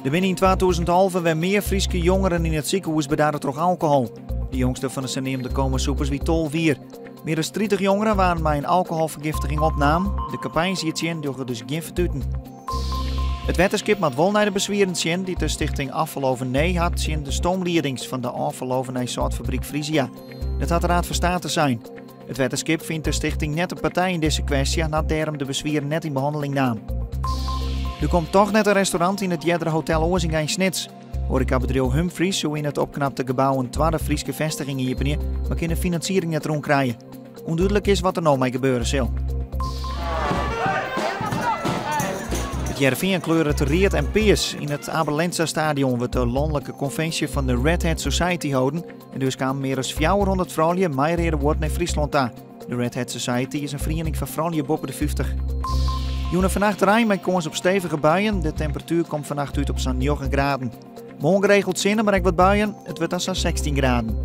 Der binne yn 2011 wer mear Fryske jongeren yn it sikehûs bedarre troch alkohol. De jongste fan de saneamde komasûpers wie 12 jier. Mear as 30 jongeren waarden mei in alkoholfergiftiging opnaam. De kampanje hjirtsjin dogge dus gjin fertuten. It wetterskip moat wol nei de beswieren sjen dy't de stichting Afvaloven Nee hat tsjin de stoomliedings fan de ôffaloven sâltfabryk Frisia. Dat hat de Raad van State sein. It wetterskip fynt de stichting net in partij yn dizze kwestje en hat dêrom de beswieren net yn behanneling naam. Der komt toch net in restaurant yn it eardere Hotel Oazinga yn Snits. Hoarekabedriuw Humphries soe yn it opknapte gebou in twadde Fryske festiging iepenje, mar kin de finansiering net rûn krije. Ûndúdlik is wat der no mei gebeure sil. It Hearrenfean kleuret read en pears. Yn it Abe Lenstra Stadion wurdt de lanlike konvinsje fan de Red Hat Society holden. En dus kamen mear as 400 froulju mei reade guod nei Fryslân ta. De Red Hat Society is in feriening foar froulju boppe de 50. Jûn en fannacht rein mei kâns op stevige buien. De temperatuer komt fannacht út op sa'n 9 graden. Moarn geregeld sinne, mar ek wat buien. It wurdt dan sa'n 16 graden.